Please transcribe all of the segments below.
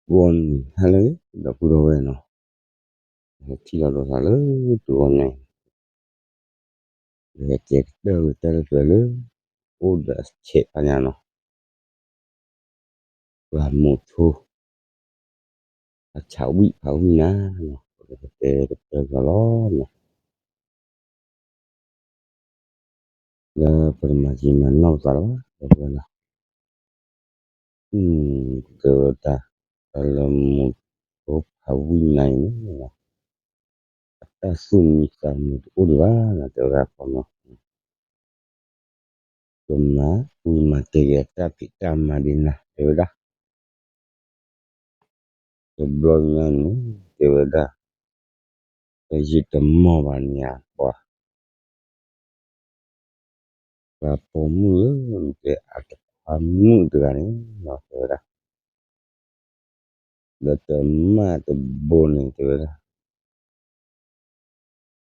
ဂီၤနံၤဟါလၢအဂ့ၤ ဒီပုၢ်ဒီဝဲၢ်နီၤ, ဟဲထံၣ်လိာ်သးလၢတဂီၤညါအံၤ, ယဟဲတဲကတၢၢ်ဝဲတၢ်လၢပျၢၤလၢ အိၣ်ဒီးအဆဲးဖးညါနီၤ, ပှၤမိၢ်ထိ အဆၣ်ဝံၣ်ဖးဝံၣ်နၤနီၤ, ပကတဲကတၢၢ်လီၤနီၤ လၢပတမၤက့ၤမၤနီၢ်ပသးလၢၤဘၣ် ဒီပုၢ်ဝဲၢ်နီၤ, တဲဝဲတၢ် တၢ်လၢမိၢ်ထိဖးဝံၣ်နၤအံၤန့ၣ် အတၢ်သူၣ်မံသးမုာ်တအိၣ်ဒံးဘၣ်နီၤ တဲဝဲဒၣ်ခီနီၤ, ကမၤဝံၤမၤတဲာ်က့ၤအတၢ်ဖံးတၢ်မၤဒ်နၤ တဲဝဲဒၣ် တဘျီညါန့ၣ် တဲဝဲဒၣ် တယံာ်တမီၢ်ဘၣ်န့ၣ်ဧါ ပှၤ ပှၤပိာ်မုၣ်လၢနတဲအတခွါမုၣ်တဂၤန့ၣ်နီၤ တဲဝဲဒၣ် ဒီးတမၢ်တဘိန့ၣ် တဲဝဲဒၣ်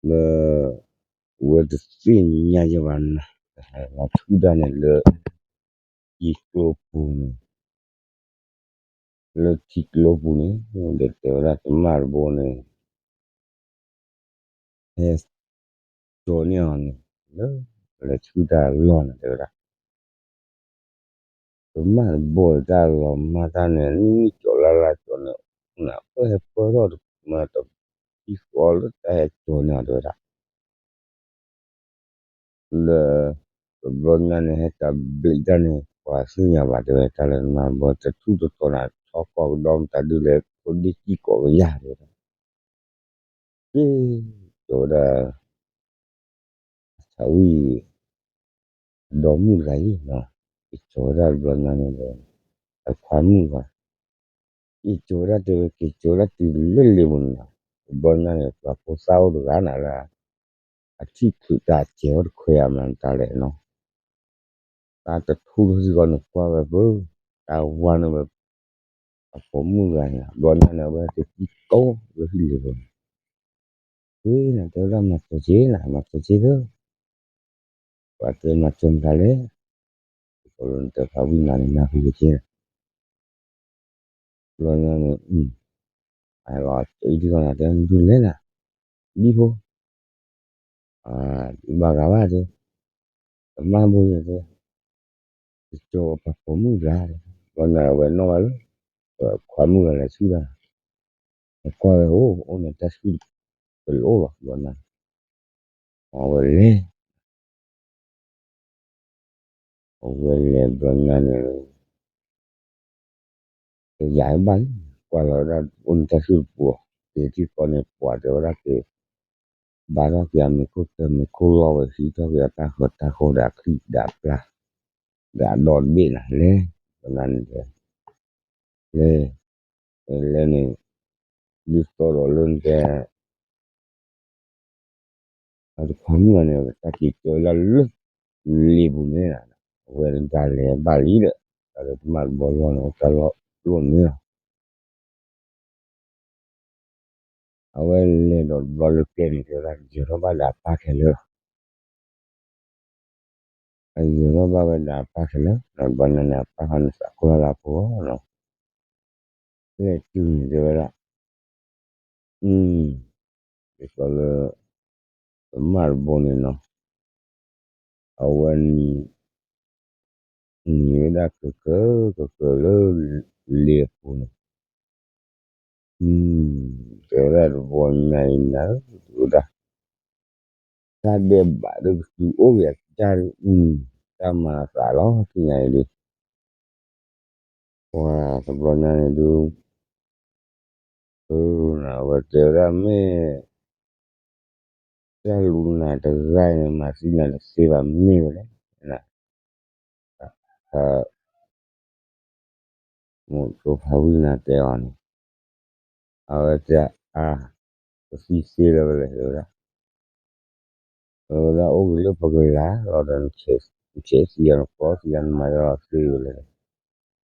လၢ ဝဲတသ့ၣ်ညါယဲဘၣ်နၤ, လီၤထုတၢ်န့ၣ်လၢ ထံကျိပူၤန့ၣ်, လၢထံကျိပူၤန့ၣ် ဒီးတဲဝဲဒၣ်တမၢ်တဘိန့ၣ် ဟဲ ကၠီၤန့ၢ်အီၤန့ၣ် လၢ လဲၤထုတၢ်လီၢ်န့ၣ် တဲဝဲဒၣ် တမၢ်တဘိတၢ်လီၤမၢ်တၢ်န့ၣ် နံၣ်နံၣ်ကၠီၤလါလါကၠီၤန့ၣ်, နၢ်ပၢၢ်ဟဲပၢၢ်ထီၣ်တမၢ်တဘိဃီလၢတၢ်ဟဲကၠီၤန့ၢ်အီၤ တဲဝဲဒၣ် လၢ တဘျီညါန့ၣ် ဟဲတၢ်ဘျံးတၢ်န့ၣ် ပှၤသ့ၣ်ညါဘၣ် တဲဝဲ တၢ်လၢနမၤတဘိ တထူၣ်တတီၤနၤ ထီကီၢ်ကဒီမတၤဒုလဲၣ် ခိၣ်ဒ့ၣ်စံၣ်ကိးကယၤ တဲဝဲဒၣ် က့ ကၠီၤဝဲဒၣ် အဆၣ်ဝံၣ် အဒီမုၣ်တဂၤအံၤနီၤ, က့ၤကၠီၤဝဲဒၣ်တဘျီညါန့ၣ်ဒီး အခွါမုၣ်ဘၣ်, က့ၤကၠီၤဝဲဒၣ်တဲဝဲ က့ၤကၠီၤဝဲဒၣ်တုၤလၢလံာ်ပူၤန့ၣ်နီၤ, တဘျီညါန့ၣ် ပှၤဖိသၣ်အိၣ်တဂၤနၤလၢ အထံၣ်ချုးတၢ်စဲးဝဲတခွဲးအမၤတၢ်လဲၣ်နီၤ, တၢ်တထူၣ်လၢစ့ၢ်ကီးန့ၣ် ကွၢ်ဝဲပၢ တၢ်ဝါန့ၣ်ဝဲ အပိာ်မုၣ်တဂၤန့ၣ် တဘျီညါန့ၣ် အဝဲသ့ၣ်ကံၣ်ကိးလၢဟံၣ်လံာ်ပူၤန့ၣ် ဝဲန့ၣ် တဲဝဲဒၣ်မၤစၢၤက့ၤနၤ မၤစၢၤက့ၤသၢ, ပှၤတဲမၤစၢၤမတၤလဲၣ်, ကလၢနတဲဖးဝံၣ်နၤန့ၣ် နၢ်ဟူက့ၤက့ၤ ဘျီညါန့ၣ် အလီၤအံၤဒ်ဂီၤနၤတဲဒုးလဲၣ်နၤ, ဒ်ဖိ ဘၣ်ဂၤဘၣ်တဲ, တမၣ်ဘိယတဲ, ကကၠီၤပှၤပိာ်မုၣ်တဂၤ, ဘျီညါအဝဲနီၣ်ဘၣ်လၢ ခွါမုၣ်ဂၤလဲၤဆူၣ်တၢ်, ကွၢ်ဝဲအိၣ် အိၣ်န့ၣ်တၢ်ဆူၣ်တလိၣ်လီၤ ဘျီညါ, အဝဲလဲၤ အဝဲလဲၤဘျီညါန့ၣ် တယၤဘၣ်လံ, ကွၢ်လီၤဝဲဒၣ်အိၣ်န့ၣ်တၢ်ဆူၣ်တပူၤ, က့ၤထံၣ်ဃီန့ၣ် ပှၤတဲဝဲဒၣ်က့ၤ ဘါထီၣ်က့ၤအမ့ၤခိၣ်တၢ်မ့ၤခိၣ်လီၢ်ဝဲ ဟံးထီၣ်က့ၤအတၢ်ဃၢၤတၢ်ဃီဒီးအချံဒီးအပျၢ် ဒီးအဒီတဘ့ၣ်နၤလဲၤ, ဘျီညါန့ၣ်တဲ လဲၤ, လဲၤန့ၣ် ဒ်သိးဒီးလၢနတဲ အတခွါမုၣ်ဂၤန့ၣ် တၢ်က့ၤကၢလၢလၢ လံာ်ပူၤန့ၣ်, အဝဲဒၣ်လဲၤဘၣ်လံဒီး တၢ်လၢတမၢ်တဘီလီၢ်န့ၣ် အိၣ်တၢ်လီၢ်လိၣ်န့ၣ်လီၤ. အဝဲလဲၤဒီးတဘျီလၢကျဲန့ၣ် တဲဝဲဒၣ် ယၢၤထီၣ်ဘၣ်ဒီးအပၢ်ခဲလၢာ်လီၤ. အယၢၤထီၣ်ဘၣ်ဝဲဒီးအပၢ်ခဲလၢာ်, ဒီးတဘျီညါန့ၣ် အပၢ်ခီန့ၣ်သးခိၣ်လၢ်လၢဖိနီၤ, လဲၤတုၤန့ၣ်တဲဝဲဒၣ် အ ဒ်သိးလၢ ပမၢ်တဘိန့ၣ်နီၤ, အဝဲနံၤ နံၤဝဲဒၣ်ကကၢကကၢလၢ လ့ၤအပူၤန့ၣ်, တဲဝဲဒၣ်တဘိညါအံၤနၤဧၢ တဲဝဲဒၣ် တၢ်ဒဲးဘးဒီးကတုၤအိၣ်က့ၤအကစၢ်ဒီး တၢ်မၤသးလီၤ သ့ၣ်ညါအံၤဒီး ပှၤတဘျီညါန့ၣ်ဒုး အဝဲတဲဝဲဒၣ်မ့ၢ် တၢ်လူၤနၤတဂၤအံၤန့ၣ် မၤသံနၤတသ့ဘၣ်မ့ၢ်ဝဲလဲၣ်, မိၢ်သိဖးဝံၣ်နၤတဲအီၤန့ၣ်, အဝဲတဲအါ ပသံသ့လၢၤဝဲလဲၣ် တဲဝဲဒၣ် တဲဝဲဒၣ်အိၣ်ဂ့ၤလၢပကလၤလီၤဒီး နဆဲးသံယၤ နကျီသံယၤ နမၤယၤလီၤသ့ဝဲလဲၣ်,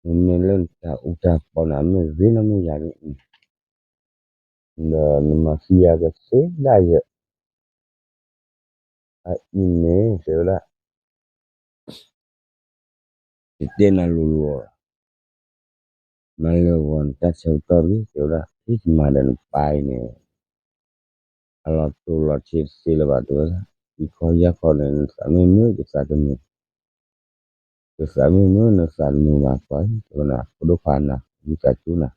မ့မ့ၢ်လၢနတၢ်အူတၢ်ပီန့ၣ် အမ့ၢ်ဂ့ၤနီၢ်မ့ၢ်ယၤဒ်အံၤ ဒီးနမၤသံယၤကသ့ဒၣ်ယဲၢ်, အအံၤန့ၣ် တဲဝဲဒၣ် ယတဲနၤလိၤလိၤအီၤ မၤလၢာ်ဂီၤနတၢ်ဆၢကတီၢ်တဂ့ၤ တဲဝဲဒၣ်, ဟ့ၣ်ကမၤဒီးနပၢ်အံၤန့ၣ် အလီၤတိၢ်လီၤဆ့တသ့လၢၤဘၣ် တဲဝဲဒၣ်, ယခီယၢ်ခီန့ၣ် နသးမ့ၢ်မုာ်ယသးတမုာ်, ယသးမ့ၢ်မုာ်နသးတမုာ်ဘၣ် ပှၤတဲဝဲဒၣ်, ဖိဒိၣ်ခွါနၤ ယသးစူၤနၤ,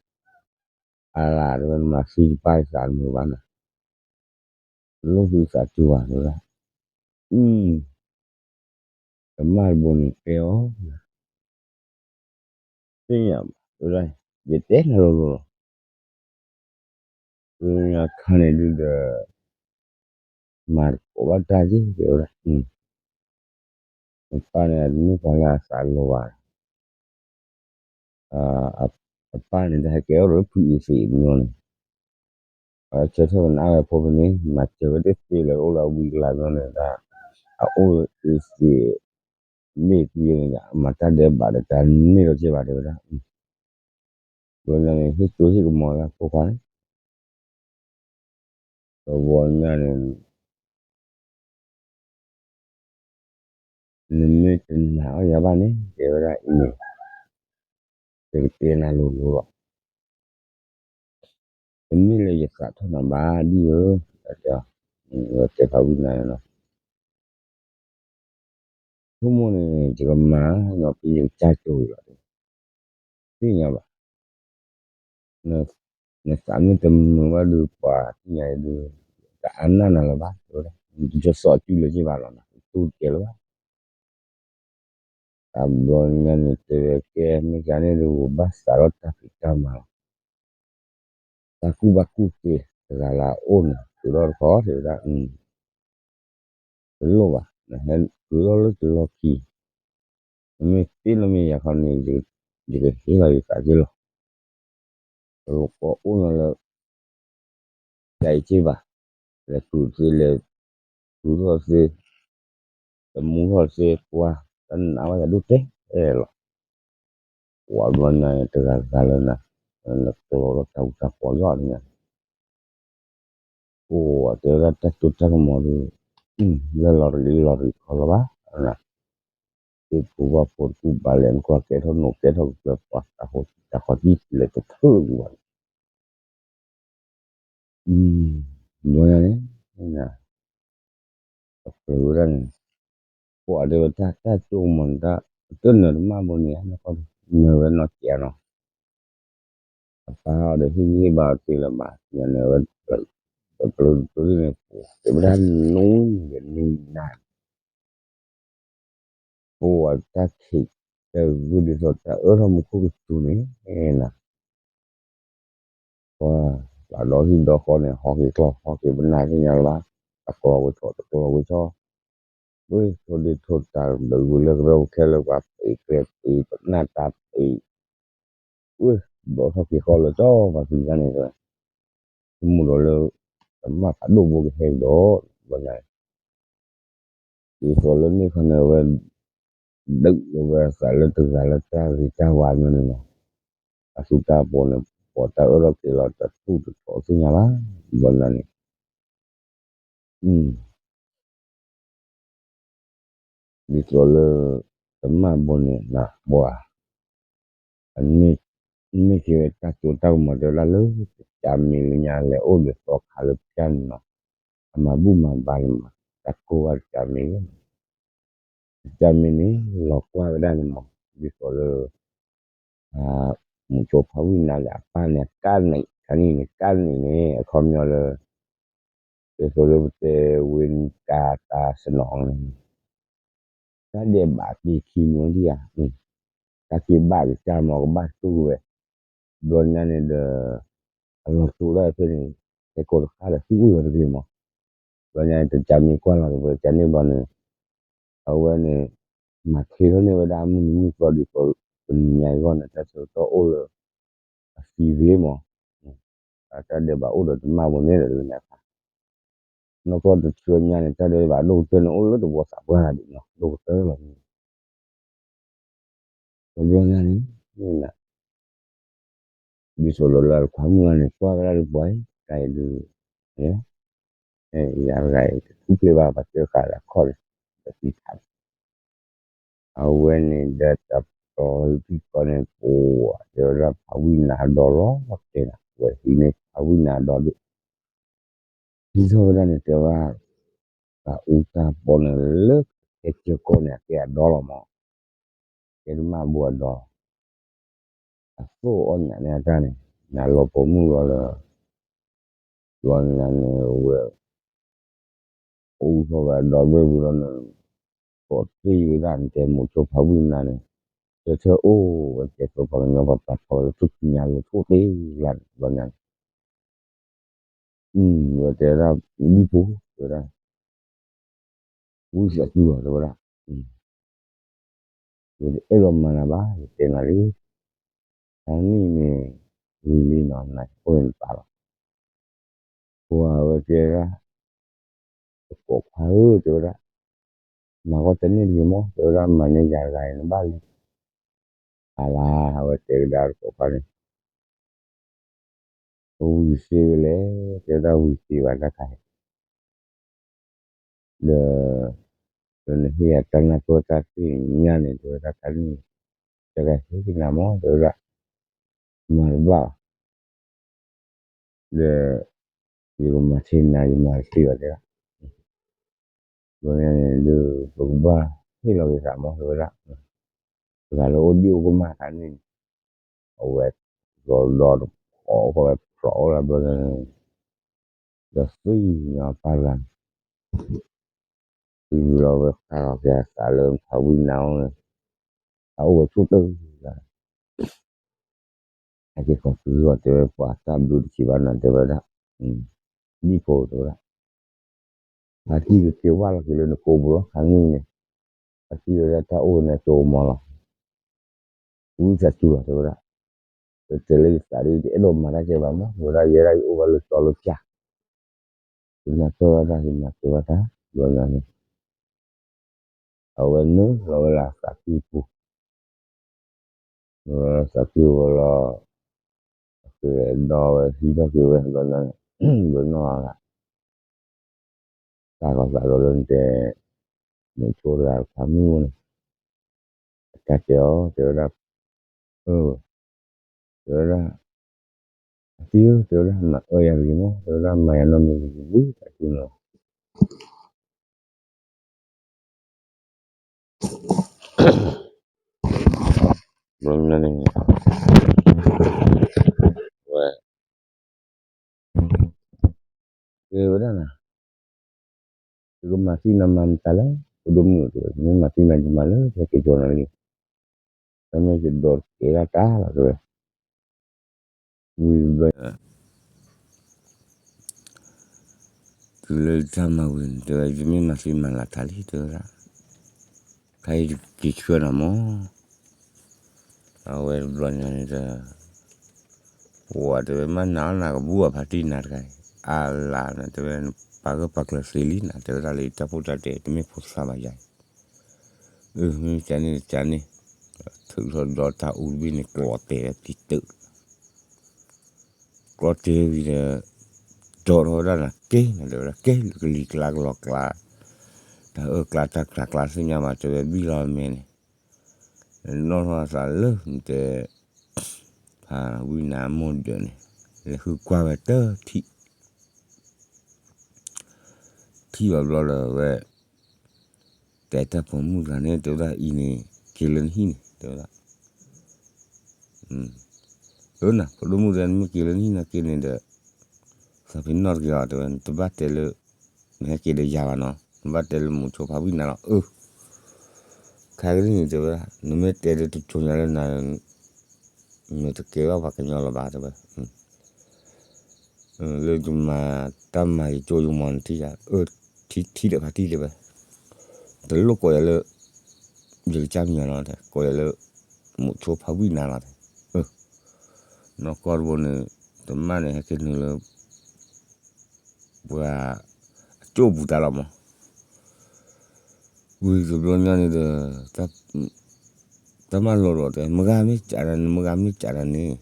အလၤတဲဝဲ နမၤသံယပၢ်ယသးတမုာ်ဘၣ်နၤ, လိၣ်သုသးစူၤဘၣ် တဲဝဲဒၣ်, အ ကမၣ်တဘိန့ၣ်တဲအီၤ သ့ၣ်ညါဘၣ် တဲဝဲဒၣ်, ယတဲနၤလိၤလိၤလီၤ, ညါခါန့ၣ်ဒုဒီး မၤတကိးဘၣ်တၢ်က့ တဲဝဲဒၣ်, အပၢ်န့ၣ် တမ့ၢ်ပှၤလၢအသးလီၤဘၣ်, အပၢ်န့ၣ် တဟဲကဲထီၣ်ဒီးဖုအ့သ့းမညီန့ၣ်, အဝဲဆၢထၢၣ်ကနၣ်ဝဲဖိဖဲန့ၣ် မၤစၢၤဝဲတသ့လၢၤ အိၣ်လၢအဝံကလၤမညီန့ၣ်ဒၣ်, အအိၣ်အ့သ့း မ့ၢ်ကွံာ်န့ၣ် အမၤတၢ်ဒဲးဘးဒီးတၢ်န့ၢ်လီၤက့ဘၣ် တဲဝဲဒၣ်, ဘျီညါန့ၣ် ဟ့ၣ်စိဟ့ၣ်ကမီၤလၢဖိခွါန့ၣ် တဘျီညါန့ၣ် နမ့ၢ်တနာ်အီၤယၤဘၣ်န့ၣ် တဲဝဲဒၣ်အံၤန့ၣ်, ယကတဲနၤလိၤလိၤလီၤ, တမ့ၢ်လၢယသးထီၣ်နၤဘၣ်ဒ်ဧၢ, တဲဖးဝံၣ်နၤန့ၣ်လီၤ, ဆိကမိၣ်န့ၣ် ယကမၤနီၤဖဲယကစၢ်ကၠိအံၤလီၤ, သ့ၣ်ညါဘၣ် နသးမ့ၢ်တမုာ်ဘၣ်ဒီး ပှၤသ့ၣ်ညါအံၤဒီး တအါနၢ်နၤလၢၤဘၣ် တဲဝဲဒၣ်, တယီၤသီးအစုလၢၤက့ဘၣ်လီၤ နတိၢ်တကဲလၢၤဘၣ်, တဘျီညါန့ၣ် တဲဝဲကဲ မ့ၢ်ကန့ၣ်ဒီး ဘၣ်သးထီၣ်တၢ်ဖံးတၢ်မၤလီၤ, တၢ်ကူၣ်ဘၣ်ကူၣ်သ့ တဂၤလၢအအိၣ်န့ၣ် တုၤထီၣ်တခီ တဲဝဲဒၣ်, တလိၣ်ဘၣ် နဟဲတုၤထီၣ်လၢတလီၢ်ခံ, နမ့ၢ်သ့လၢမ့ၢ်ယၤခီန့ၣ် ယကဟ့ၣ်လီၤယသးက့လီၤ, တလိၣ်ကီအိၣ်နီၤလၢ ယၤအံၤက့ဘၣ်, လဲၤတုၤသ့လဲၤတုၤထီၣ်သ့, တမူထီၣ်သ့ ပှၤတနာ်ဘၣ်ယၤဒိၣ်တဲလီၤ, ပှၤဘျီညါတဂၤဂၤလၢနၤ, နကျိးလီၤတၢ်အူတၢ်ပီယီၢ်န့ၣ် အိၣ်တဲဝဲဒၣ်တၢ်စိတၢ်ကမီၤဒီး, လၢလီၤတလံလီၤတလံခီလီၤဘၣ်, သ့ၣ်ဖိဘၣ်ဖိတကူၣ်ဘၣ်လဲၣ် နကွၢ်ကဲထီၣ်နိးကဲထီၣ်ကကျၢၤပှၤ တၢ်ဃိတၢ်ဃီတံၢ်လဲၤတထၢၣ်ကူဘၣ်န့ၣ်, ဘျီညါန့ၣ် ပကြၢးဝဲဒၣ်န့ၣ်, ပှၤတဲဝဲတၢ်စိကမီၤန့ၣ် တၢ်တနၢၤတမၣ်ဘိန့ၣ် နၢ်ဝဲနီၢ်ကဲနီၤ, အပၢ်အီၤဒီးဟ့ၣ်ဂံၢ်ဟ့ၣ်ဘါအီၤသ့လၢၤဘၣ် ညါန့ၣ်ဝဲ, ပပျိတပျိန့ၣ် ပတဲဝဲဒၣ်နူန့ၣ်ဒီးနူနၤ ပဝဲတၢ်ခံးတၢ်ဂုၢ်ဒ်သိးတၢ်အၢထီၣ်မူခိၣ်ကစူၤန့ၣ်, ပှၤဒီဟံၣ်ဒီဃီန့ၣ် ဟီၣ်က့ၤကျီၢ် ဟီၣ်က့ၤပနၢ်သ့ၣ်ညါလၢၤဘၣ်, တကျီဝဲထီၣ်တကျီဝဲထီၣ်, ဝ့ၢ်ထိၣ်ဒ့ၣ်ထိၣ်တၢ်ဒုးဝံၤလၢကရၢဝဲခဲလၢာ် ပှၤပှ့ၤကျဲပှ့ၤပနၢ်တၢ်ပှ့ၤ ဝ့ၢ်ဘျီထီၣ်က့ၤဃီလၢာ်ကၠီပှၤသံန့ၣ်, ဆိကမိၣ်ဒီးလၢ တမၣ်ဖးဒိၣ်ဘိကဟဲကဒီး, ဘျီညါ ဒ်သိးလၢန့ၣ်ခီန့ၣ် အဝဲ ဒုးလီၤဝဲအသးလၢတဂၤလၢတၢ်ဂ့ၤတၢ်ဝါမ့ၢ်န့ၣ်လီၤ, အသူတၢ်ပီန့ၣ် ပှၤတၢ်အၢထီၣ်က့ၤလီၤ တၢ်ထူၣ်တထီသ့ၣ်ညါဘၣ်, ဘျီညါန့ၣ် ဒ်သိးလၢ တမၣ်ဘိန့ၣ်နၤပှၤ အန့ၢ်က့ၤဝဲတၢ်စိတၢ်ကမီၤတဲဝဲဒၣ်လၢ တကးမံၤလၢညါလဲၤအိၣ်ဒီးသီခါလၢပျၢ်န့ၣ်နီၤ, အမၤဘူၣ်မၤဘါန့ၣ်မး တၢ်ကိၢ်ဘၣ်တကးမံၤလီၤ, တကးမံၤန့ၣ် လီၤကွၢ်ဝဲဒၣ်န့ၣ်မး ဒ်သိးလၢ မုၢ်ကၠိဖးဝံၣ်နၤလၢအပၢ်န့ၣ် ကၣ်န့ၣ် ခါန့ၣ်န့ၣ် ကၣ်န့ၣ်န့ၣ် အခီပညီလၢ ဒ်သိးလၢပတဲဝဲန့ၣ် ကၤတၢ်စနီၤန့ၣ် တၢ်ဒဲးဘးက့ၤခံမံၤဒံးဧါ, တၢ်က့ၤဘၣ်ကစၢ်မး ကဘၣ်တူၢ်ဝဲ, ဘျီညါန့ၣ်ဒီး အလီၤတိၢ်ဒၣ်ဖဲန့ၣ် ဟဲကိးတဃၣ်ဒီးသူၣ်အုၣ်လီၤတဂ့ၤမး, ဘျီညါန့ၣ် တကးမံၤကွၢ်လီၤက့ၤဝဲ ကန့ၣ်ဘျီန့ၣ် အဝဲန့ၣ် မၤချ့ထီၣ်န့ၢ်ဝဲဒၣ်မုၢ်နံၤမုၢ်သီဒ်သိး တနံၤညါအံၤဂီၢ်န့ၣ် တၢ်ဆၢကတီၢ်အိၣ်လၢ အသံဂ့ၤမး, အတၢ်ဒဲးဘးအိၣ်ဒီးတမၣ်ဘိန့ၣ်ဒီးလၢညါခါ, နီၢ်ကီၢ်တဆၢညါန့ၣ် တၢ်ဒဲးဘးဒိၣ်ကတၢၢ်န့ၣ် အိၣ်လၢတဘီသးပှၢ်ဒံးနီၤ ဒိၣ်ကတၢၢ်လီၤန့ၣ် တဘျီညါန့ၣ် ဒ်သိးလီၤလၢအတခွါမုၣ်ဂၤန့ၣ် ကွၢ်ဝဲဒၣ်ဒုးပှၤအံၤ တၢ်အံၤဒုး ယၤတဂၤအံၤ တထူၣ်ဖျဲးဘၣ် ပှၤစၢဃာ်ဒီးအခီၣ်န့ၣ် ဒီးသံထး အဝဲန့ၣ်ဒီးတၢ်ပတီၢ်ဟံၣ်ကီၢ်န့ၣ် ပ အဝဲက့ၤကွၢ်တဲဝဲဒၣ်ဖးဝံၣ်နၤအဒီလီၤတဲနၤ ဝဲဟံးန့ၢ်ဖးဝံၣ်နၤအဒီဒၣ် ဟံးထီၣ်ဝဲဒၣ်န့ၣ် တဲဝဲဒၣ် တၢ်အူတၢ်ပီန့ၣ်လၢကကဲကၢကီန့ၣ် အကဲအဒီလီၤမး, ကဲတမၣ်ဘိအဒီ, အသိၣ်အီၣ်ညၣ်န့ၣ်အတၢ်န့ၣ် နၤလီၤပိာ်မုၣ်လီၤလၢ လီၤညါန့ၣ်ဝဲ အူထီၣ်ဝဲအဒီဘ့ၣ်ဝံၤလီၤန့ၣ် ကိးတ့ၢ်ဝဲဒၣ်နတဲမိၤဆိဖးဝံၣ်နၤန့ၣ်, တဲဆၢအိၣ်ဝဲတဲသိးပှၤကညီပှၤပာ်ထီၣ်ဝဲလၢထူၣ်စုညါလၢထိၣ်တ့ၢ်လၢန့ၣ် လီၤညါန့ၣ် ဝဲတဲဝဲဒၣ် ဒံၣ်ဖိ တဲဝဲဒၣ် ဝံသးစူၤလီၤ တဲဝဲဒၣ်, ယတအဲၣ်ဒိးမၤနၤဘၣ် ယတဲနၤလံ, တနံၣ်န့ၣ် ဝံၤလံနီၤ နအိၣ်န့ၣ်တပာ်လီၤ, ပှၤဝဲတဲဒၣ် တကိးခွါဧၢ တဲဝဲဒၣ်, မၤကီၢ်တန့ၢ်တဂ့ၤမး တဲဝဲဒၣ် မၤန့ၢ်ယၤတဂၤအံၤနဘၣ်လံ, အလါ အဝဲတဲကဒါတကိးခွါန့ၣ် ပဝံၤသ့ဝဲလဲၣ် တဲဝဲဒၣ် ဝံၤသ့ဘၣ်တၢ်ခါအံၤ, ဒီး ဒီးနဟ့ၣ်ယၤတၢ်နၢ်ပၢၢ်တၢ်သ့ၣ်ညါန့ၣ် တဲဝဲဒၣ် တၢ်န့ၣ် တၢ်ကဟ့ၣ်နၤမး တဲဝဲဒၣ်, မၤတဘၣ်ဘၣ် ဒီး ယကမၤသ့နၤ ယမၤတသ့ဘၣ်တဲဒၣ်, ဘျီညါန့ၣ်ဒုး ပကဘၣ်ဟ့ၣ်လီၤက့ၤသးမး တဲဝဲဒၣ်, ပှၤလၢအိၣ်ဒံၣ်အိၣ်ကမၣ်ခါန့ၣ် အဝဲ ဒီဒီတဖီၣ်ဝဲဖျိးအိၣ်လၢဘျီညါန့ၣ် ဒီးသံညီပၢ်တဂၤန့ၣ် သံလီၤဝဲဃးလီၤက့ၤအသးလၢဖးဝံၣ်နါအိၣ်န့ၣ်, အအိၣ်ဝဲဆိၣ်တၢ်လၢ အက့ၤခီဖျိတဲဝဲပှၤတၢ်ဘျုးတက့ၤဘၣ်နၤ တဲဝဲဒၣ်, ဒ်ဖိတဲဝဲဒၣ်, ဖါတံၢ်ကက့ၤဝၢ်လီၤက့ၤလၢနကိာ်ပူၤလီၤ ခါန့ၣ်န့ၣ်, ဖါတံၢ်ဝဲဒၣ်တၢ်အိၣ်န့ၣ်ကၠိမီၤလီၤ, ဝံသးစူၤလီၤတဲဝဲဒၣ်, တတဲလၢယသးဒ်တအဲၣ်ဒိးမၤတၢ်ကဲဘၣ်မး တဲဝဲဒၣ် ယဲဒၣ်ယအိၣ်ဘၣ်လၢကၠီလၢကၠၢ် ကနၢ်ပၢၢ်ဝဲဒၣ် ကနၢ်ပၢၢ်ဝဲဒၣ် ဘျီညါန့ၣ် အဝဲနုာ်လီၤဝဲလၢသးကံၢ်ပူၤ, နုာ်လီၤသးကံၢ်ဝဲလီၤ, အကဒီးဝဲဟံးထီၣ်က့ၤဝဲ ဘျီညါန့ၣ် ဘျီနီၢ်ဂၤ တၢ်ကီသးလီၤလၢနတဲ, မုဆိတဂၤတဖၣ်မုၢ်န့ၣ်, အတၢ်တဲအီၤ တဲဝဲဒၣ်, အၢ, တဲဝဲဒၣ်, အတံၢ်ဧၢ တဲဝဲဒၣ် မၤအၢယၤတဂ့ၤမး တဲဝဲဒၣ် မၤယၤနီတမံၤတဂ့ၤ ဝံသးစူၤနီၤ ဘျီညါန့ၣ် ဝဲ တဲဝဲဒၣ်နၤ, ယကမၤသံနၤမၤမတၤလဲၣ် ဖိဒိၣ်မုၣ်တဲဝဲ, ယမ့ၢ်မၤသံနၤ ယမၤလၢယက့ၤကၠီနၤလံ, တၢ်မ့ၢ်ယဒိးတကဲဒၣ်တၢ်လီၤတဲဝဲ, ဝံၤဘျီ တုၤလၢယတၢ်မၤဝံၤန့ၣ် တဲဝဲ ယမ့ၢ်မၤသံမၤလၤတၢ်လံ တဲဝဲဒၣ်, ခါအံၤယက့ၤဆှၢနၤမး, အဝဲတဘျီညါန့ၣ်ဒီး ပှၤတဲဝဲ မ့ၢ်နၤအီၣ်နၤကဘူၣ်အဖါတံၢ်နၤတဂၤအံၤ အါလါနၤ တဲဝဲ ပာ်ဂၢၢ်ပာ်ကျၢၤသ့လံနၤ တဲဝဲဒၣ်လၢယတၢ်ဖိတၢ်တဲ တမ့ၢ်ဖိသၣ်ဘၣ်ယၤအံၤ, အၢ မ့ၢ်ကန့ၣ်တကန့ၣ်, ထုးထီၣ်ဒီတၢ်အူတဘ့ၣ်န့ၣ် ကျီတဲာ်ဝဲတံၤတၢၣ် ကျီတဲာ်ဝံၤဒီး ဒီးထီၣ်ဝဲဒၣ်နၤက့နၤ တဲဝဲဒၣ် က့လၢကလံၤကျါကလီၤကျါ, တၢ်အၢကျါတၢ်ကျါကျါသ့ၣ်ညါဘၣ် တဲဝဲဘံၣ်လီၤမဲာ်န့ၣ်, နီၣ်ထီၣ်အသးလၢနတဲ ဖးဝံၣ်နါမိၢ်ဒၢးန့ၣ် လဲၤဃုကွၢ်ဝဲတထံၣ် ထံၣ်ဘၣ်ဘျီဒီးဝဲ တဲတၢ်ပိာ်မုၣ်တဂၤန့ၣ် တဲဝဲဒၣ်အံၤန့ၣ် က့ၤလၢနဟံၣ်န့ၣ် တဲဝဲဒၣ်, အၢ နၤ ဖိဒိၣ်မုၣ်တဲ နမ့ၢ်က့ၤလၢနဟံၣ်နၤက့ၤန့ၣ်ဒီး သးပ့ၤနီၣ်တက့ၢ်အီၤ တဲဝဲ နတဘၣ်တဲလၢ နဟဲက့ၤဒီးယၤဘၣ်နီၤ နဘၣ်တဲလၢမိၤဆိဖးဝံၣ်နါလီၤ အၢ ခဲကနံၣ်န့ၣ် တဲဝဲဒၣ် နမ့ၢ်တဲဒီးတကိညါလၢနၤ နတကဲဘၣ်ပှၤကညီလၢၤဘၣ် တဲဝဲ လၢယမၤတၢ်မၤယကၠိယမီၤနထံၣ်ယၤ အၢ ထံထံၣ်ဒီးဖါတံၢ်တဲဝဲ တလိၣ်ကိးယၤလၢ ယကစၢ်မံၤလီၤ ကိးယၤလၢ မိၤဆိဖးဝံၣ်နါလီၤ နီၢ်ကီၢ်တဘိန့ၣ် တမၣ်န့ၣ် ဟဲက့ၤနုာ်လၢ ပှၤအကၠိပူၤတၢ်လီၤမး ဝံၤတဘျီညါန့ၣ်ဒီး တၢ်မၤလိာ်ဒီးတဲ မုၢ်ဂၤမ့ၢ်စံးနၤန့ၣ် မုၢ်ဂၤမ့ၢ်စံးနၤန့ၣ်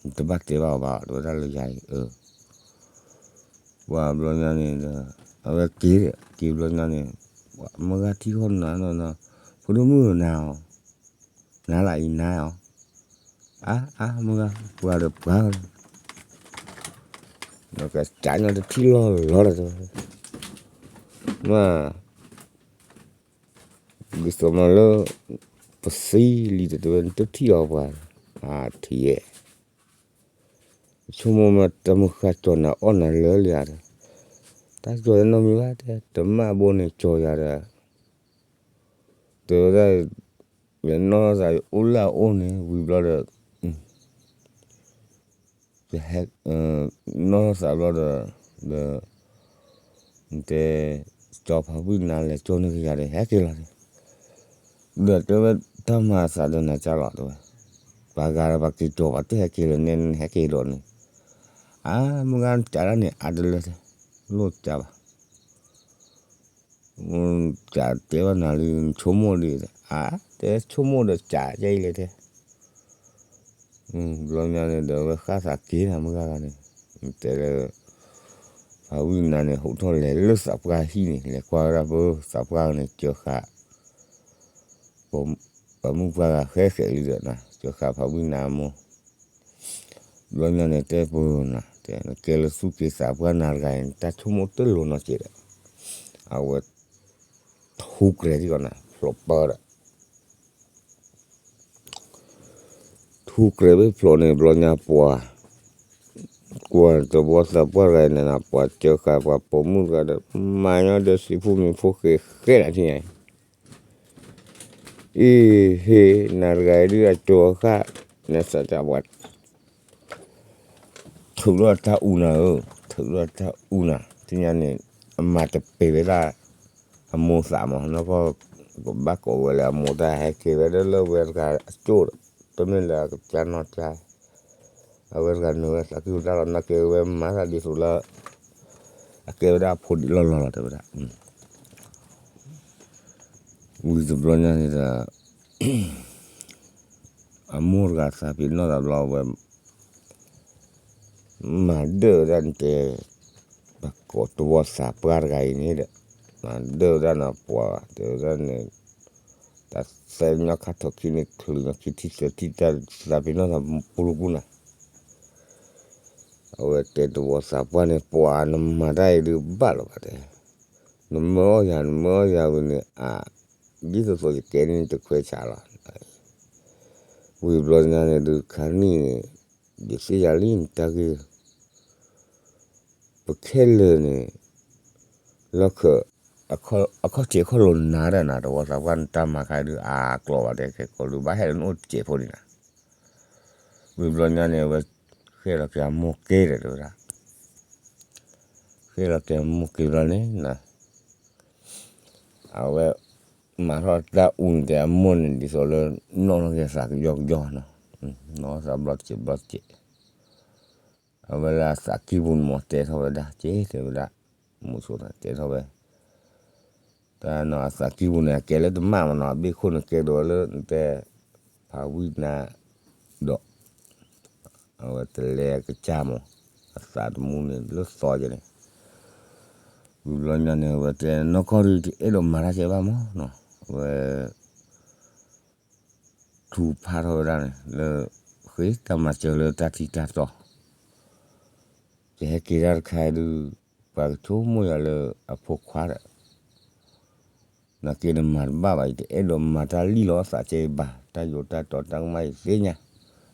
နတဘၣ်တဲဘၣ်အီၤဘၣ် တဲဝဲဒၣ်လၢယၤအံၤ အၢ ပှၤဘျီညါန့ၣ်ဒီး အဝဲက့ၤဒီး က့ၤဘျီညါန့ၣ် မုၢ်ဂၤထံၣ်ဃီနၤနီၤ ဖိဒိၣ်မုၣ်နၤအီၤ နၤလၢအံၤနၤအီၤ အါ အါ မုၢ်ဂၤ ပှၤဒီးပှၤ နကစးညီတထံၣ်လီၢ်လီၤဒီး မ့ၢ် ဒ်သိးမးလၢ ပသံလံဒီးတဲဝဲ နတထံၣ်အီၤပှၤ အထံၣ်ယဲၢ် ဆိကမိၣ်မ့ၢ်တၢ်မုၢ်ဃၢ်ကၠီၤနၤအီၣ်နၤလၢလံဧါဒီး တၢ်ကၠီၤယနီတမံၤဘၣ်တဲ တမၣ်ဘိန့ၣ်ကၠီၤယၤဒီး တဲဝဲဒၣ် ယနီၢ်သးအိၣ်လၢအအိၣ်န့ၣ် ဝံၤဘျီဒီး ဟဲ နီၢ်သးဘျီဒီး ဒီး တဲ ကၠီၤဖးဝံၣ်နၤလဲၤကၠီၤန့ၢ်ကယၤဒီး ဟဲက့ၤလီၤန့ၣ် ဒီးတဲဝဲ တၢ်မၤသးဒီးနၤကၢ်လီၤတဲဝဲ ပှၤဂၤဒီးပှၤက့ၤကၠီၤပှၤတဟဲက့ၤလၢၤန့ၣ် နဟဲက့ၤဒီးန့ၣ် အါ မုၢ်ဂၤနကးဒၣ်န့ၣ် အါတလၢတဲ လိၣ်ကးဘၣ် ကးတဲဘၣ်နၤလံ နဆိကမိၣ်ဒ် အါ တဲဆိကမိၣ်ဒီးကးယဲအံၤလဲၣ်တဲ ဘျီညါန့ၣ်ဒီး ဝဲဃၣ်သးက့ၤနၤမုၢ်ဂၤဂၤန့ၣ် တဲလၢ ဖးဝံၣ်နၤန့ၣ် ဟိးထီၣ်လဲၤလၢသးပှၢ်ဟံၣ်န့ၣ် လဲၤကွၢ်ဝဲဒၣ်ပသးပှၢ်န့ၣ် ကၢဃာ် ပှၤမုၣ်ပှၤဂၤဃဲဃဲလံဒီးနၤ ကၢဃာ်ဖးဝံၣ်နၤအမိၢ် ဘျီညါန့ၣ် တဲပနၤ တဲ နကဲလၢသူၣ်က့သးပှၢ်နၤတဂၤအံၤ တၢ်ဆိကမိၣ်တလိၤနီတစဲးဒီး အဝဲ ထူကြဲးဒံးကီးနၤ ဖျိးပၢဒီး ထူကြဲးဘ့ၣ်ဖျိးန့ၣ် ဘျီညါပှၤ ကွၢ်တဝီသးပှၢ်တဂၤအံၤန့ၣ် ပှၤကၢဃာ်ပှၤပိာ်မုၣ်တဂၤဒီး မၤညီဒီးစံးဖိမံၤဖိဃဲဃဲနၤထံၣ်ညါအံၤ အ့ဟ့ နၤတဂၤအံၤဒုးအကၠီၤဃၣ် နသးတၢ်ပှၤ ထုးထီၣ်တၢ်အူနၤဧၢ, ထုးထီၣ်တၢ်အူနၤ သ့ၣ်ညါန့ၣ် အမၤတပ့ၤဝဲဒၣ် အမိၢ်သးမး နီၢ်ကီၢ် ကဘၣ်ကိးဝဲလၢအမိၢ်တၢ်ဟဲက့ၤဝဲဒၣ်လၢဝဲတဂၤအကၠိၣ်ဒီး တမ့ၢ်လၢအကစၢ်နီၢ်ကစၢ် အဝဲတဂၤနုာ်ဝဲသးကံၢ်ပူၤတၢ်လီၤ နာ်က့ဝဲမၤသးဒ်သိးလၢ အကဲဝဲဒၣ်အဖိဒံးလီၢ်လီၢ်လီၤ တဲဝဲဒၣ် ဝံၤတဘျီညါန့ၣ်ဒီး အမိၢ်တဂၤသးပ့ၤနီၣ်သးဘျီဝဲ မၤဒၢၣ်ဝဲဒၣ်နတဲ ပှၤကိးတဝီသးပှၢ်တဂၤအံၤန့ၣ်ဒီး မၤဒၢၣ်ဝဲဒၣ်နပှၤ တဲဝဲဒၣ်န့ၣ် တၢ်သၢညီခါထီၣ်ခံန့ၣ် ချုးညီခံထံၣ်သၢထံၣ် တၢ်သးပ့ၤနီၣ်သးပူၤပူၤနၤ အဝဲတဲတဝီသးပှၢ်န့ၣ် ပှၤနမၤတၢ်အံၤဒုးဘၣ်လီၤဘၣ်တဲ နမၢအီၣ်ယၤ နမၢအီၣ်ယၤဝံၤန့ၣ် အ ဒ်သိးသိးယကဲန့ၣ်တခွဲးဆးလီၤ ဝံၤဘျီညါန့ၣ်ဒုးခါနံၣ်န့ၣ် ယသ့ၣ်ယၤလံနတၢ်ဂ့ၢ် ပခဲလၢာ်န့ၣ် လီၢ်ခၢၣ် အခီၣ်ထံးအခီၣ်လိၤနၤဒီးနၤ တဝီသးပှၢ်နတၢ်မၤခါဒုးအကျိၤဘၣ်တဲ ခဲကိးဒုးဘၣ်ဟဲလၢနအိၣ်တစဲးဖိန့ၣ်နၤ ဝံၤဘျီညါန့ၣ် အဝဲ ဃဲလီၤက့ၤအမိၢ်က့ၤဒီးတဲဝဲဒၣ် ဃဲလီၤက့ၤအမိၢ်က့ၤဘျီန့ၣ် အဝဲ မၤထီၣ်တၢ်အူန့ၣ်တဲအမိၢ်န့ၣ် ဒ်သိးလၢ နီၣ်ထီၣ်က့ၤသးကယီကယီနီၤ နီၣ်သးဘျီတစဲးဘျီတစဲး အဝဲလၢအသးကံၢ်ပူၤန့ၣ်မ့ၢ်တဲထီၣ်ဝဲဒၣ်က့ၤတဲဝဲဒၣ် မုဆိသးတဲထီၣ်ဝဲ တၢ်နီၤအသးကံၢ်ပူၤန့ၣ် အကဲလၢတမၣ်မနီၤ အဘ့ၣ်ခိၣ်န့ၣ်ကဲဒိးလၢနတဲ ဖးဝံၣ်နၤ ဒီး အဝဲတလဲအကစၢ်မး အသးတမူန့ၣ်လၢသီကဲန့ၣ် ဝံၤဘျီညါန့ၣ် အဝဲတဲနီၢ်ကီၢ်ဒုး တအဲၣ်ဒိးမၤတၢ်ကဲဘၣ်မးနီၤ အဝဲ ထူဖးထီၣ်ဝဲဒၣ်န့ၣ် လၢ ဃ့တၢ်မၤစၢၤလၢတၢ်ထံတၢ်တီ ယဟဲက့ၤတၢ်တခါအံၤဒုး ပှၤကဆိကမိၣ်ယၤလၢအဖိခွါဒီး နာ်က့နမၤတဘၣ်ဘၣ် ယတအဲၣ်ဒိးမၤတၢ်လံၣ်လီၤသးကဲဘၣ် တၢ်ယိးတၢ်တီတၢ်ကမၣ်ယသ့ၣ်ညါ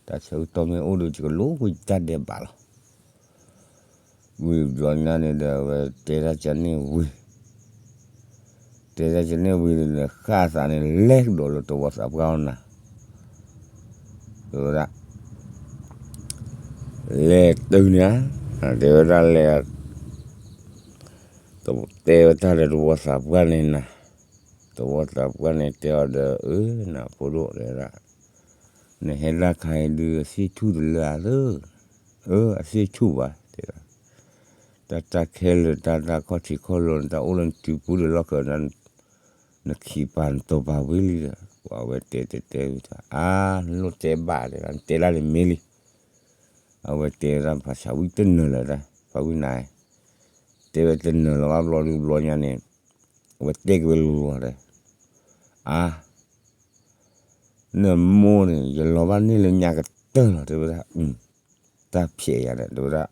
တၢ်ဆၢကတီၢ်မ့ၢ်အိၣ်ဒီး ယကလိဝံၤတၢ်ဒဲးဘးလီၤ ဝံၤဘျီညါန့ၣ်ဒီး အဝဲတဲတၢ်ကန့ၣ်ဝံၤ တဲတၢ်ကန့ၣ်ဝံၤန့ၣ် ဃၣ်သးန့ၣ် လဲၤကဒီးလၢတဝီသးပှၢ်အီၤနၤ တဲဝဲဒၣ် လဲၤတုၤန့ၣ် တဲဝဲဒၣ်လဲၤ တဲဝဲတၢ်ဒီးတဝီသးပှၢ်န့ၣ်နၤ တဝီသးပှၢ်န့ၣ်တဲအီၤဒီး အၢ နဖိဒိၣ်တဲဝဲဒၣ် နဟဲလၢခါအံၤဒုး အသ့ၣ်ဆူၣ်တလၢအသၢ အၢ အသ့ၣ်ဆူၣ်ဘၣ် တဲဒၣ် တၢ်တၢ်ခဲလၢာ် တၢ်တၢ်ခီၣ်ထံးခီၣ်လိၤ နတၢ်အိၣ်လၢနတုၤပူၤဒီးလီၢ်ခၢၣ် နခံးပာ်နတီၤပာ်ဝံၤလံဒီး ပှၤဝဲတဲတဲတဲဝံၤတၢ် အါ နလိၣ်တဲဘၣ်တဲဒၣ် နတဲဒၣ်လံမ့ၢ်လံ အဝဲတဲဒၣ်ဖးဆးဝံၣ်တနၢၤလၢၤဒၣ် ဖးဝံၣ်နၤ တဲဝဲတနၢၤလၢၤဘၣ်ဘျီဒုးဘျီညါန့ၣ် အဝဲတဲက့ၤဝဲလိၤလိၤဒီး အါ နမိၢ်န့ၣ် ယလီၤဘၣ်န့ၢ်လၢညါ တၢ်လီၤ တဲဝဲဒၣ်, တၢ်ဖျဲးယၤဒီး တဲဝဲဒၣ်,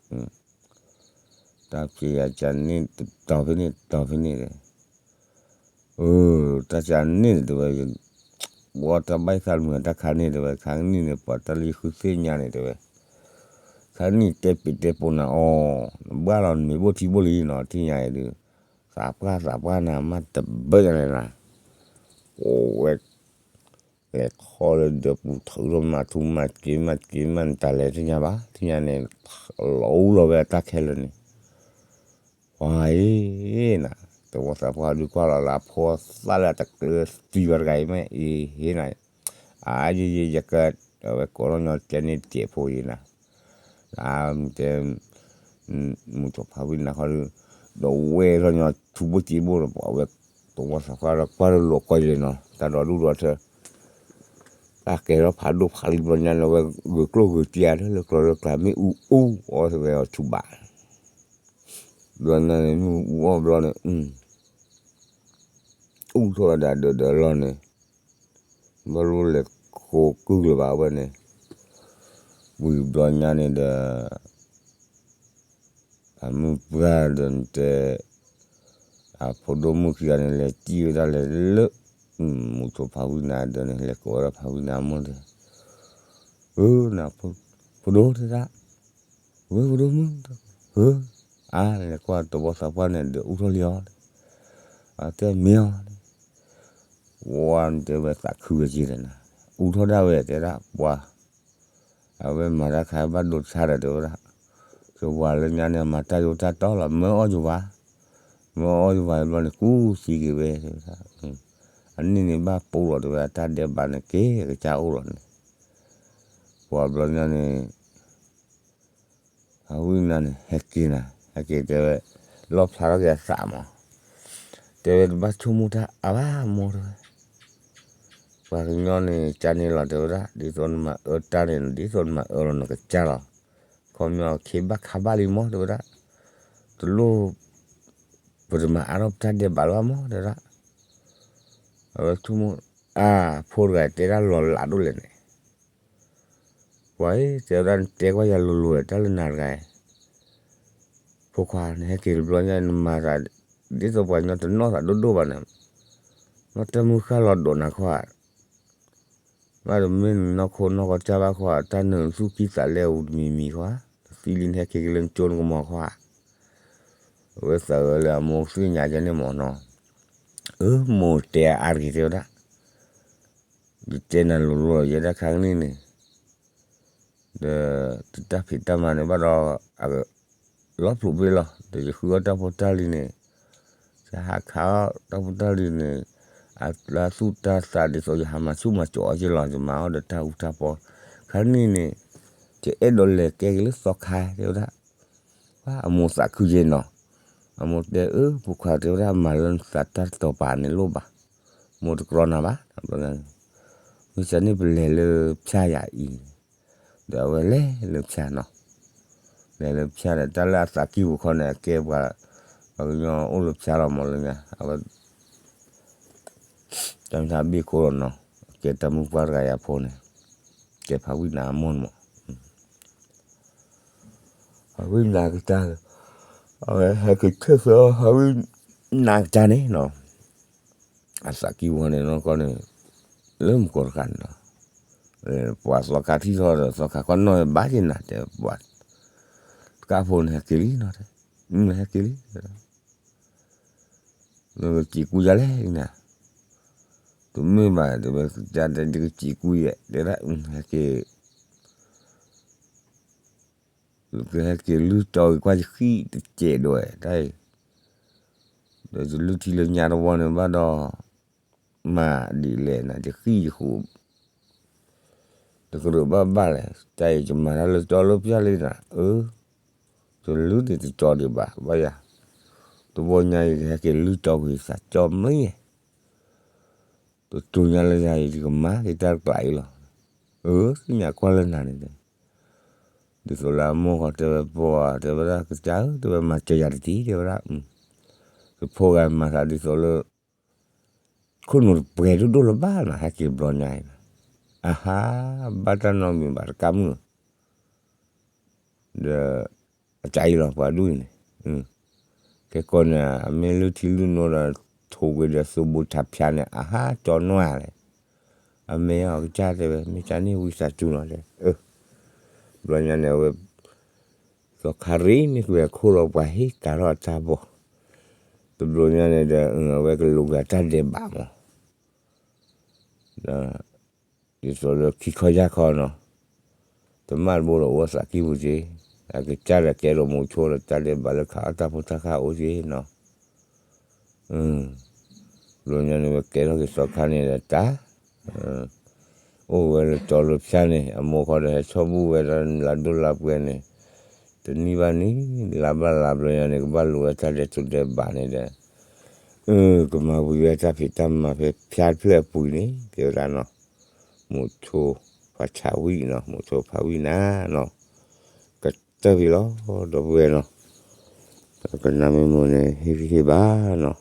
တၢ်ဖျဲးယၤ ကန့ၣ်တတီၤဖဲန့ၣ် တတီၤဖဲန့ၣ်ဒီး, အၢ တၢ်ကန့ၣ် တဲဝဲ, ဝဲတၢ်ဘၣ်သးမုာ်တၢ်ခါန့ၣ် တဲဝဲ, ခါကနံၣ်န့ၣ် ပှၤတၢ်လၢယဃုသ့ၣ်ညါန့ၣ် တဲဝဲ, ခါကနံၣ်တဲပ့ၤတဲပိာ်နၤအီၤ, နဘၣ်လီၤနမ့ၢ်ဘိၣ်ထံဘိၣ်လံနီၤ ထံၣ်ညါအံၤဒုး, သးပှၢ်သးပှၢ်နၤမးတဘၢၣ်ညါန့ၣ်နၤ, အိၣ်ဝဲ လဲၤခီလၢဒၢးပူၤထုးထီၣ်မၤထူမၤက့ၤမၤက့ၤမၤနတၢ်လဲၤထံၣ်ညါဘၣ် ထံၣ်ညါန့ၣ်, လီၤအူလီၤဝဲအတၢ်ခဲလၢာ်န့ၣ်, ပှၤအံၤနၤ, တဝီသးပှၢ်ဒုးကွၢ်လီၤလၢအဖိသၣ်လၢအတကျၢၤသံဝဲတဂၤအံၤမ့ၢ်အံၤဟ့နၤ, အါယယယက, အဝဲကိးထီၣ်ညီကဲန့ၣ်တစဲးဖိအံၤနၤ, အါတဲ မုၢ်ထီၣ်ဖးဝံၣ်နၤခီဒီး, ဒီးဝဲထီၣ်ညီထူဘိၣ်စ့ဘိၣ်ဒီး ပှၤဝဲတဝီသးပှၢ်ဒီးကွၢ်လၢလိာ်ကွၢ်ယဲနီၤ တၢ်ဒီးဒူၣ်ဒီးထၢ, တၢ်ကဲထီၣ်ဖးဒိၣ်ဖးလံဘျီညါန့ၣ် ဝဲဂုာ်ကျိၣ်ဂုာ်စ့လၢလၢကျိၤလၢကျါ မ့ၣ်အူအီၣ်ဝဲအီၤထူဘး ဘျီညါန့ၣ် မ့ၣ်အူအီၣ်ဘျီန့ၣ်, အူထီၣ်ဝဲဒၣ်ဒၢးဒၢးလီၤန့ၣ်, ဘၣ်လိၣ်လဲၤကိးကုၢ်လၢၤဘၣ်ဝဲန့ၣ်, ဝံၤဘျီညါန့ၣ်ဒီး အမုၢ်ပှၢ်ဒီးနတဲ, အဖိဒိၣ်မုၣ်ခံဂၤန့ၣ် လဲၤစံၣ်ဝဲဒၣ်လဲၤလၢ, မုၢ်ထီၣ်ဖးဝံၣ်နၤဒီးန့ၣ် လဲၤကိးဝဲဒၣ်ဖးဝံၣ်နၤအမိၢ်ဒီး, အၢ, ဖိဒိၣ်တဲဒၣ်, ဝဲဖိဒိၣ်မုၣ်, အၢ, အါလဲၤကွၢ်တဝီသးပှၢ်န့ၣ်ဒီးအူထီၣ်လံအီၤ, အတဲမ့ၢ်အီၤ, ဝဲတဲဝဲသးခုဝဲက့ၤဒီးနၤ, အူထီၣ်ဒၣ်ဝဲတဲဒၣ်ပှၤ အဝဲမၤတၢ်ခါဘၣ်ဒိဆါဒီးတဲဝဲဒၣ်, ယဝၤလၢညါန့ၣ်မၤတၢ်ယိတၢ်တီလီၤ မၢအီၣ်ယဝၤ, မၢအီၣ်ယဝၤဘျီန့ၣ် ကူသံက့ၤဝဲတဲဝဲဒၣ်, အနံၣ်န့ၣ်ဘၣ်ပိာ်လီၤတဲဝဲဒၣ် တၢ်ဒဲးဘးန့ၣ်က့ၤကစၢ်အိၣ်လီၤန့ၣ်, ပှၤဘျီညါန့ၣ် အဝံၣ်နၤန့ၣ် ဟဲက့ၤနၤ ဟဲက့ၤတဲဝဲ, လီၣ်ဖျါထီၣ်က့ၤအသးမး, တဲဝဲတဘၣ်ဆိကမိၣ်တၢ်အါဘၣ်မိၢ်တဲဝဲ, ပှၤကညီန့ၣ် ကန့ၣ်လီၤတဲဝဲဒၣ် ဒ်သိးနမၤအၢတၢ်န့ၣ် ဒ်သိးနမၤအၢလီၤနကစၢ်လီၤ, ခီပညီခ့ဘၣ်ခါဘၣ်လံမိၢ်တဲဝဲဒၣ်, တလိၣ် ပတမၤအါထီၣ်ပတၢ်ဒဲးဘးလၢၤဘၣ်မိၢ်တဲဝဲဒၣ်, အဝဲဆိကမိၣ်, အါ, ဖိတဂၤတဲတၢ်လီၤလးဒိၣ်လဲၣ်န့ၣ် ပှၤအံၤ တဲဝဲဒၣ်နတဲကွၢ်ယၤလိၤလိၤ တၢ်လၢနၤတဂၤအံၤ, ဖိခွါ နဟဲက့ၤတဘျီညါ နမၤသး ဒ်သိးပှၤကညီတနီၣ်သးဒိၣ်ဒိၣ်ဘၣ်န့ၣ်, နီၢ်တၢ်မုၢ်ဃၢ်လီၤဒိးနၤခွါ, ဘၣ်တမ့ၢ်နနီၢ်ခိနီၢ်ကီၢ်တၢ်ဘၣ်ခွါ, တၢ်နုာ်သူၣ်ကံၢ်သးလဲအူတမံၤမံၤခွါ, နသံလံနဟဲက့ၤက့ၤလၢနကၠိနကမီၤခွါ, အဝဲသးအၢလၢအမိၢ်သ့ၣ်ညါကဲန့ၣ်မ့ၢ်နီၤ, အၢ မိၢ်တဲအါတဂ့ၤတဲဝဲဒၣ် ယတဲနၤလိၤလိၤလီၤ ယဲဒၣ်ခါကနံၣ်န့ၣ်, ဒီးတၢ်ဖံးတၢ်မၤန့ၣ်ဘၣ်ဒီး လီၤဖျိးဘ့ၣ်လီၤ, ဒီးယဃုအီၣ်တၢ်ဖိတၢ်လံၤန့ၣ်, ယဟးခးအီၣ်တၢ်ဖိတၢ်လံၤန့ၣ်, အသူၣ်တၢ်သးဒ်သိးယဟးမၤဆူၣ်မၤစိးအီၤက့လီၤ, ယမၤအီၣ်ဒီးတၢ်အူတၢ်ပီ, ခါကနံၣ်န့ၣ်, ယအဲၣ်ဒိးလဲၤကဲက့ၤလၢသီခါတဲဝဲဒၣ် အမိၢ်သးခုက့ၤနီၤ, အမိၢ်တဲအၢ ဖိခွါတဲဝဲဒၣ် မၤလၢနသးတၢ်တတီၤပာ်န့ၣ်လိၣ်ဘၣ်, မိၢ်တကြီနၤဘၣ်, မ့ၢ်စးန့ၣ်ပလဲၤလၢဖၠၣ်ယၤအံၤ, ဒီးအဝဲလဲၤလၢဖၠၣ်နီၤ, လဲၤလၢဖၠၣ်ဒီး တၢ်လၢအသးကံၢ်ပူၤခီန့ၣ် အကဲပှၤ, ပှၤကညီအိၣ်လၢဖၠၣ်လီၤမးလၢညါ, အဝဲ တၢ်မ့ၢ်တၢ်ဘ့ၣ်ခိၣ်လီၤနီၤ, ကဲတၢ်မုၢ်ပှၢ်တဂၤအံၤအဖိန့ၣ်, ကဲဖးဝံၣ်နၤအမိၢ်န့ၣ်မး, ဖးဝံၣ်နၤကတၢၢ်, အဝဲဟဲက့ၤဆၢၣ်သၢဖးဝံၣ်နၤကတၢၢ်န့ၣ်နီၤ, အသးကံၢ်ဝဲန့ၣ်နီၢ်ကီၢ်န့ၣ်, လၢမုၢ်ကီၢ်တခါန့ၣ်နီၤ, ပှၤသီခါထံၣ်ထီၣ်ဒီး သီခါကီၢ်နီၣ်ဘၣ်က့ၤနၤတဲ, ပှၤတကးဖိန့ၣ်ဟဲက့ၤလံနီၤတဲ, ဟဲက့ၤလံ နကစံးကူယၤလဲၣ်နၤ, တမ့ၢ်ဘၣ်တဲဝဲ ကစံးကူယဲၢ် တဲဒၣ် ဟဲက့ၤ, ကဟဲက့ၤလုၢ်တီက့ၤကွၢ်ယဃံၣ်တစဲးဒိၣ်ဝဲ တၢ်အံၤ, ဒီးယလုၢ်ထံလၢညါတဝီန့ၣ်ဘၣ်ဒီး, မၤဒ်လဲၣ်နၤ ယဃံၣ်ယဃိး တကရၢၢ်ဘၣ်ဘၣ်လဲၣ်, တၢ်အံၤယမၤတၢ်လၢကၠီလၢဖၠၣ်လံနၤ, အၢ, တလုၢ်န့ၣ်တကၠီဒံးဘၣ် ဘၣ်ယၤ, တဝီညါအံၤကဟဲက့ၤလုၢ်တီကွံာ်သးကၠီမ့ၢ်ယဲၢ်, တတိၤညါလၢယၤအံၤ ယကမၤက့ၤတၢ်တကျးအံၤလီၤ, အၢ သ့ၣ်ညါကွၢ်လၢနၤန့ၣ်တဲ, ဒ်သိးလၢအမိၢ်ဃီတဲဝဲပှၤ တဲဝဲဒၣ်ကစၢ်ဧၢ တဲဝဲမၤစၢၤယၤတထံၣ် တဲဝဲဒၣ်, ယဖိဂၤမၤသးဒ်သိးလၢ ခိၣ်နူာ်တပှဲၤဒိၣ်ဒိၣ်လၢၤဘၣ်နၤ ဟဲက့ၤဘျီညါအံၤနၤ, အဟါ, ဘၣ်တၢ်နီတမံၤဘၣ်တကးမုၣ်, ဒီး အတၢ်အံၤလီၤ ပှၤဒူၣ်အံၤန့ၣ်, ကဲကီန့ၣ် အမ့ၢ်လုၢ်ထံလုၢ်နိဒီး ထိးကွံာ်ဒီးသူဘူးထးဖၠါန့ၣ် အဟါ ကၠီနွဲၣ်လဲၣ်, အမ့ၢ်အီၤကစၢ်တဲဝဲ မ့ၢ်တၢ်န့ၣ်ဝံသးစူၤလီၤတဲ, ဘျီညါန့ၣ် အဝဲ သီခါရံၣ်န့ၣ် ကွံာ်အခိၣ်လီၤ ပှၤဟ့ၣ်ကၤထီၣ်အတၢ်ဘီၣ်, တဘျီညါန့ၣ်ဒီး အဝဲကလူၤကၤတၢ်ဒဲးဘးမး ဒ်သိးလၢခံခီယၢ်ခီနီၤ, တမၣ်တဘိဒီးအိၣ်သးကံၢ်ပူၤက့ၤ, အကစၢ်ဒီးကဲထီၣ်မိၤဆိဒီးတၢ်ဒဲးဘးလၢခးအီၣ်တၢ်ဖိတၢ်ဃၢ်အိၣ်က့ၤနီၤ, ဘျီညါန့ၣ်ဝဲကဲထီၣ်က့ၤသီခါန့ၣ်ဒီးတၢ်, အိၣ်ဝဲလၢတီလၢဖၠါန့ၣ် အမိၢ်ခီဒီးဟဲဆီၣ်ဘူၣ်ဝဲဒၣ်လၢဒိၣ်လၢပှဲၤန့ၣ်, တနံၤဘၣ်နံၤ လါဘၣ်လါဘျီညါန့ၣ် ကဘၣ်လူၤဝဲတၢ်ဒဲးတိၤဒဲးဘးန့ၣ်ဒီး ကမၤဝံၤဝဲတၢ်ဖံးတၢ်မၤဖဲဖၠါတဖျၢၣ်အပူၤန့ၣ် တဲဝဲဒၣ်နီၤ, မိၤဆိဖးဆးဝံၣ်နီၤ မိၤဆိဖးဝံၣ်နၤနီၤ, ကတၢၢ်ဖံးလီၤ ဒီပုၢ်ဝဲၢ်နီၤ, ကနၣ်မ့ၢ်မိၢ်န့ၣ် ဟ့ၣ်ဂံၢ်ဟ့ၣ်ဘါနီၤ,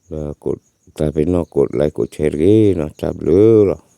ဒီးတၢ်ပ့ၤနီၣ်ကိးlikeကိးshareတဂ့ၤနီၤ, တၢ်ဘျုးလီၤ.